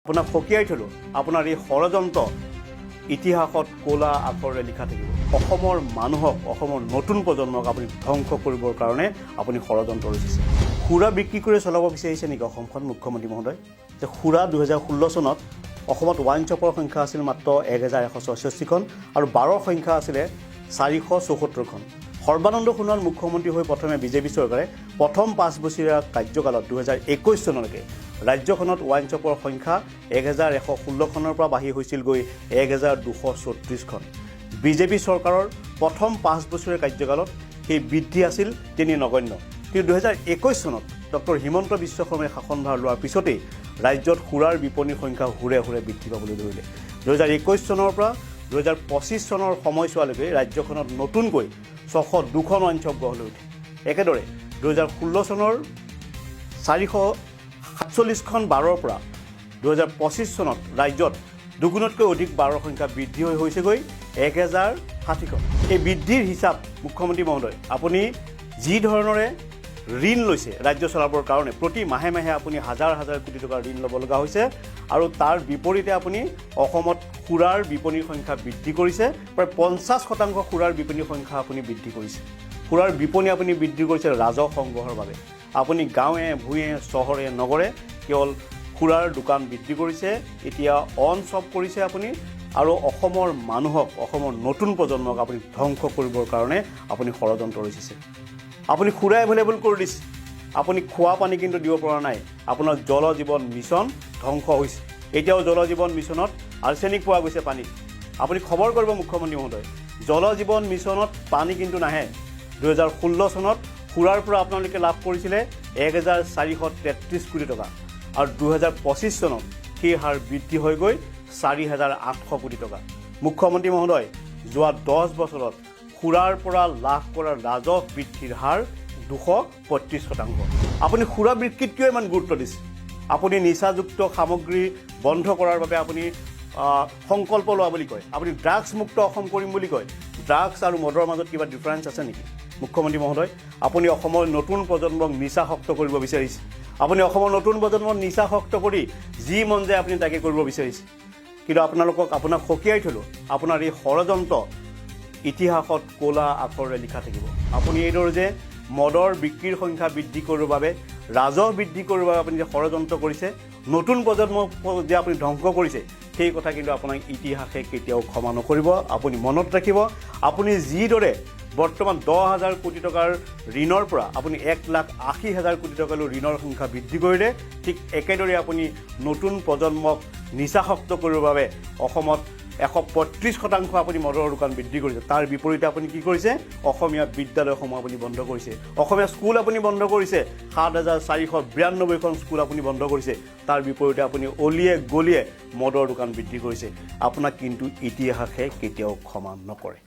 আপোনাক সকীয়াই থলোঁ, আপোনাৰ এই ষড়যন্ত্ৰ ইতিহাসত ক'লা আখৰেৰে লিখা থাকিব। অসমৰ মানুহক, অসমৰ নতুন প্ৰজন্মক আপুনি ধ্বংস কৰিবৰ কাৰণে আপুনি ষড়যন্ত্ৰ ৰচিছে। সুৰা বিক্ৰী কৰি চলাব বিচাৰিছে নেকি অসমখন, মুখ্যমন্ত্ৰী মহোদয়? যে সুৰা 2016 চনত অসমত ৱাইন শ্বপৰ সংখ্যা আছিল মাত্ৰ 1166খন আৰু বাৰৰ সংখ্যা আছিলে 474খন। সৰ্বানন্দ সোণোৱাল মুখ্যমন্ত্ৰী হৈ প্ৰথমে বিজেপি চৰকাৰে প্ৰথম 5 বছৰীয়া কাৰ্যকালত 2021 চনলৈকে ৰাজ্যখনত ৱাইন শ্বপৰ সংখ্যা 1116খনৰ পৰা বাঢ়ি হৈছিলগৈ 1236খন। বিজেপি চৰকাৰৰ প্ৰথম 5 বছৰীয়া কাৰ্যকালত সেই বৃদ্ধি আছিল তেনেই নগণ্য। কিন্তু 2021 চনত ডক্টৰ হিমন্ত বিশ্ব শৰ্মাই শাসনভাৰ লোৱাৰ পিছতেই ৰাজ্যত সুৰাৰ বিপণীৰ সংখ্যা হুৰে হুৰে বৃদ্ধি পাবলৈ ধৰিলে। 2021 চনৰ পৰা 2025 চনৰ সময়ছোৱালৈকে ৰাজ্যখনত নতুনকৈ 602খন ৱাইন শ্বপ গঢ় লৈ উঠে। একেদৰে 2016 চনৰ 447খন বাৰৰ পৰা 2025 চনত ৰাজ্যত দুগুণতকৈ অধিক বাৰৰ সংখ্যা বৃদ্ধি হৈ হৈছেগৈ 1060খন। এই বৃদ্ধিৰ হিচাপ, মুখ্যমন্ত্ৰী মহোদয়, আপুনি যি ধৰণেৰে ঋণ লৈছে ৰাজ্য চলাবৰ কাৰণে, প্ৰতি মাহে মাহে আপুনি হাজাৰ হাজাৰ কোটি টকাৰ ঋণ ল'ব লগা হৈছে আৰু তাৰ বিপৰীতে আপুনি অসমত সুৰাৰ বিপণীৰ সংখ্যা বৃদ্ধি কৰিছে। প্ৰায় 50% সুৰাৰ বিপণীৰ সংখ্যা আপুনি বৃদ্ধি কৰিছে। সুৰাৰ বিপণী আপুনি বৃদ্ধি কৰিছে ৰাজহ সংগ্ৰহৰ বাবে। আপুনি গাঁৱে ভূঞে, চহৰে নগৰে কেৱল সুৰাৰ দোকান বৃদ্ধি কৰিছে, এতিয়া ৱাইন শ্বপ কৰিছে আপুনি আৰু অসমৰ মানুহক, অসমৰ নতুন প্ৰজন্মক আপুনি ধ্বংস কৰিবৰ কাৰণে আপুনি ষড়যন্ত্ৰ ৰচিছে। আপুনি সুৰা এভেইলেবল কৰি দিছে, আপুনি খোৱা পানী কিন্তু দিব পৰা নাই। আপোনাৰ জল জীৱন মিছন ধ্বংস হৈছে। এতিয়াও জল জীৱন মিছনত আৰ্চেনিক পোৱা গৈছে পানীত। আপুনি খবৰ কৰিব, মুখ্যমন্ত্ৰী মহোদয়, জল জীৱন মিছনত পানী কিন্তু নাহে। 2016 চনত সুৰাৰ পৰা আপোনালোকে লাভ কৰিছিলে 1433 কোটি টকা আৰু 2025 চনত সেই হাৰ বৃদ্ধি হৈ গৈ 4800 কোটি টকা। মুখ্যমন্ত্ৰী মহোদয়, যোৱা 10 বছৰত সুৰাৰ পৰা লাভ কৰা ৰাজহ বৃদ্ধিৰ হাৰ 235%। আপুনি সুৰা বিক্ৰীত কিয় ইমান গুৰুত্ব দিছে? আপুনি নিচাযুক্ত সামগ্ৰী বন্ধ কৰাৰ বাবে আপুনি সংকল্প লোৱা বুলি কয়। আপুনি ড্ৰাগছ মুক্ত অসম কৰিম বুলি কয়। ড্ৰাগছ আৰু মদৰ মাজত কিবা ডিফাৰেঞ্চ আছে নেকি, মুখ্যমন্ত্ৰী মহোদয়? আপুনি অসমৰ নতুন প্ৰজন্মক নিচাসক্ত কৰিব বিচাৰিছে। আপুনি অসমৰ নতুন প্ৰজন্মক নিচাসক্ত কৰি যি মন যায় আপুনি তাকে কৰিব বিচাৰিছে। কিন্তু আপোনাক সকীয়াই থলোঁ, আপোনাৰ এই ষড়যন্ত্ৰ ইতিহাসত ক'লা আখৰেৰে লিখা থাকিব। আপুনি এইদৰে যে মদৰ বিক্ৰীৰ সংখ্যা বৃদ্ধি কৰিবৰ বাবে, ৰাজহ বৃদ্ধি কৰিবৰ বাবে আপুনি যে ষড়যন্ত্ৰ কৰিছে, নতুন প্ৰজন্মক যে আপুনি ধ্বংস কৰিছে, সেই কথা কিন্তু আপোনাক ইতিহাসে কেতিয়াও ক্ষমা নকৰিব। আপুনি মনত ৰাখিব, আপুনি যিদৰে বৰ্তমান 10 হাজাৰ কোটি টকাৰ ঋণৰ পৰা আপুনি 1,80,000 কোটি টকালৈ ঋণৰ সংখ্যা বৃদ্ধি কৰিলে, ঠিক একেদৰে আপুনি নতুন প্ৰজন্মক নিচাসক্ত কৰিবৰ বাবে অসমত 135% আপুনি মদৰ দোকান বৃদ্ধি কৰিছে। তাৰ বিপৰীতে আপুনি কি কৰিছে? অসমীয়া বিদ্যালয়সমূহ আপুনি বন্ধ কৰিছে, অসমীয়া স্কুল আপুনি বন্ধ কৰিছে। 7492খন স্কুল আপুনি বন্ধ কৰিছে। তাৰ বিপৰীতে আপুনি অলিয়ে গলিয়ে মদৰ দোকান বৃদ্ধি কৰিছে। আপোনাক কিন্তু ইতিহাসে কেতিয়াও ক্ষমা নকৰে।